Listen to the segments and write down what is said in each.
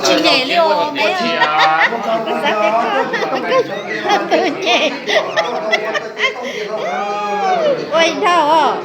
Tsis ntes li os, peb tus ntes. Ua ib dhau os.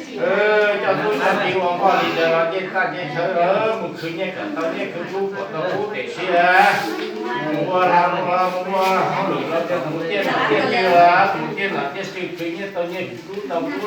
Coj tub coj kiv ua nkoj li ntawd los ncej txaj ncej tshawv mus khwv nyiaj kom tau nyiaj, khwv kub kom tau kub, tiam sis mus ua lag mus ua hauj lwm los mus tiaj nom tiaj twg, mus tiaj nom tiaj twg khwv nyiaj tau nyiaj, khwv kub tau kub.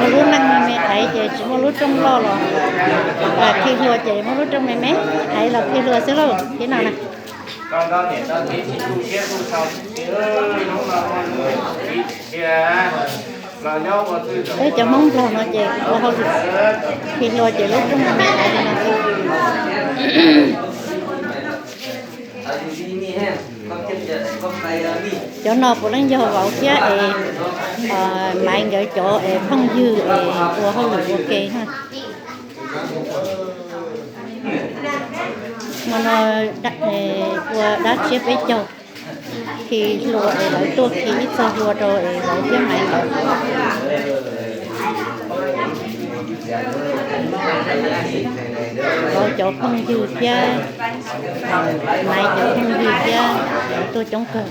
Muaj lub neej me me aiv ces tsis muaj lub rooj loj los, khi hlua ces muaj lub rooj me me aiv los khi hlua xwb lauj, thiab no na. Peb cov Hmoob Nplog no ces ua hauj lwm khi hlua ces lub rooj me me aiv li no xwb. Cov no puav leej yog vauv thiab es Maiv nkawd cov es phooj ywg es ua hauj lwm ua ke. Hmo no ua dab tshiab peb caug, khi hlua es lawv tuaj khi ib txog hlua rau es vauv thiab Maiv nkawd. Vauv cov phooj ywg thiab Maiv cov phooj ywg thiab lawv tuaj coob kawg.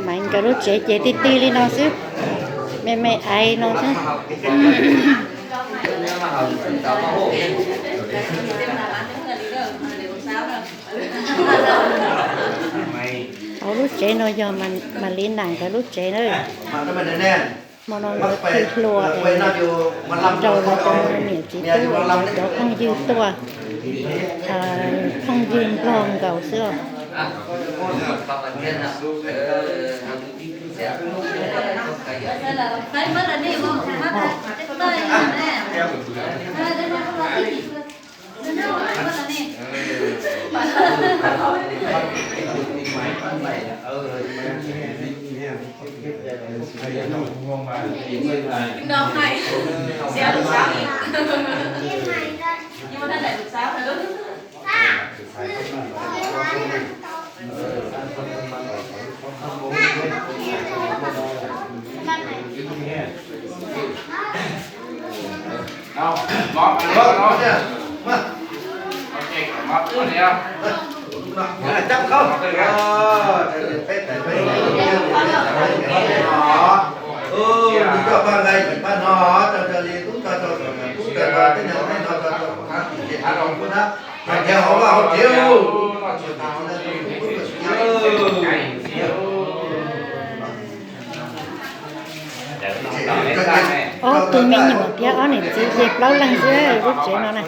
Maiv nkawd lub tsev ces ti ti li no xwb, me me aiv no xwb. Hauv lub tsev no yog Mas Li Nam nkawd lub tsev na. Hmo no nkawd khi hlua es rau lawv cov niam txiv tub, cov phooj ywg tuaj, phooj ywg Nplog nkaus xwb os. Mov, mov, mov. Ok, mov, mov. Cab khau. Peb tais peb tais, nws coj pab nqaij pab no, tso tso li tub tso tso tub tso tso, tej no tej no tso tso, kuv hab tim tsev hab rau kuv na, mas nrhiav hauv vaj hauv tsev. Ob tug me nyuam thiab ob niam txiv ces plaub leeg xwb lub tsev no na.